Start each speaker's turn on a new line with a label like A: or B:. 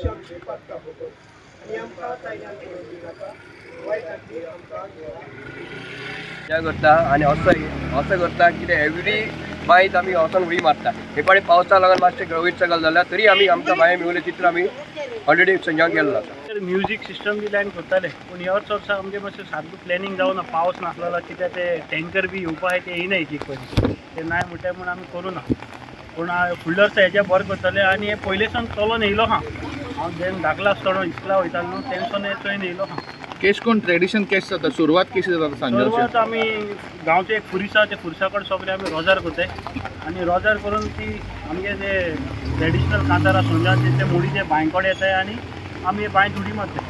A: अशें आमची पत्ता खबर आनी आमकां चायनान पळोवपी नाका वायट आनी आमकां
B: मजा करता आनी असो असो करता कितें एवरी बांयत आमी वचोन उडी मारता. हे पावटी पावसा लागून मातशें वयर सकयल जाल्या तरी आमी आमकां बांय मेवले तितून आमी ऑलरेडी संजान गेल्लो आसा.
C: म्युजीक सिस्टम बी लायन करताले, पूण ह्या वर्सा वर्सा आमगे मातशें सारको प्लॅनिंग जावना. पावस नासलेलो कित्याक ते टँकर बी येवपा आहाय ते येयना एक एक पयलीं ते नाय म्हणटाय म्हूण आमी करूं ना. पूण फुडल्या वर्सा हेज्या बरें करतले. आनी हे पयले सावन चलोन येयलो आहा. हांव जेन्ना धाकलो आसतना इस्कुला वयतालो न्हू तेन्ना हें चोयन येयलो आहा.
D: केश कोण ट्रेडिशन केश जाता, सुरवात कशी जाता सांजरची?
C: सुरवात आमी गांवचे एक फुरीस आहा, त्या फुरसा कडेन सगळे आमी रोजार करताय आनी रोजार करून ती आमगे जे ट्रेडिशनल कांतार आसा सोंजा ते मुडीचे बांय कडेन येताय आनी आमी बांयत उडी मारताय.